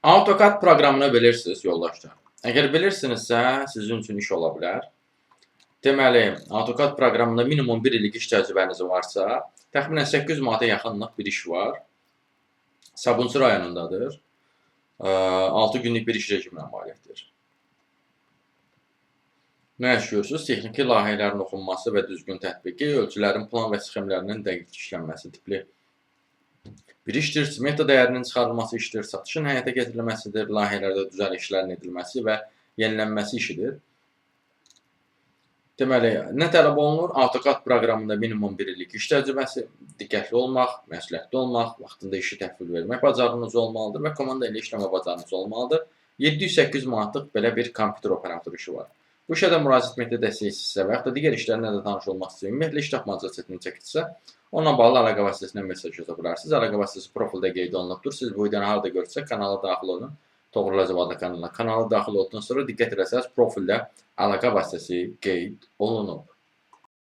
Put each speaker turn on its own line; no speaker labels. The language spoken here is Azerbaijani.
AutoCAD proqramını bilirsiniz, yoldaşlar. Əgər bilirsinizsə, sizin üçün iş ola bilər. Deməli, AutoCAD proqramında minimum 1 illik iş təcrübəniz varsa, təxminən 800 manata yaxınlıq bir iş var. Sabunçu rayonundadır. 6 günlük bir iş rejiminə malikdir. Nə iş görürsünüz? Texniki layihələrin oxunması və düzgün tətbiqi, ölçülərin plan və sxemlərinin dəqiq işlənməsi tipli bir işdir, smeta dəyərinin çıxarılması işdir, satışın həyata keçirilməsidir, layihələrdə düzəlişlərin edilməsi və yenilənməsi işidir. Deməli, nə tələb olunur? AutoCAD proqramında minimum 1 illik iş təcrübəsi, diqqətli olmaq, məsuliyyətli olmaq, vaxtında işi təhvil vermək bacarığınız olmalıdır və komanda ilə işləmə bacarığınız olmalıdır. 700-800 manatlıq belə bir kompüter operatoru işi var. Bu işə də müraciət etməkdə dəstək istəyirsə və yaxud da digər işlərlə də tanış olmaq istəyir, ümumiyyətlə iş tapmaca çətinlik çəkirsə, onunla bağlı əlaqə vasitəsindən mesaj yaza bilərsiniz. Əlaqə vasitəsi profildə qeyd olunubdur. Siz bu videonu harada görürsə, kanala daxil olun. Toğrul Əcəb adlı kanala. Kanala daxil olduqdan sonra diqqət eləsəniz, profildə əlaqə vasitəsi qeyd olunub.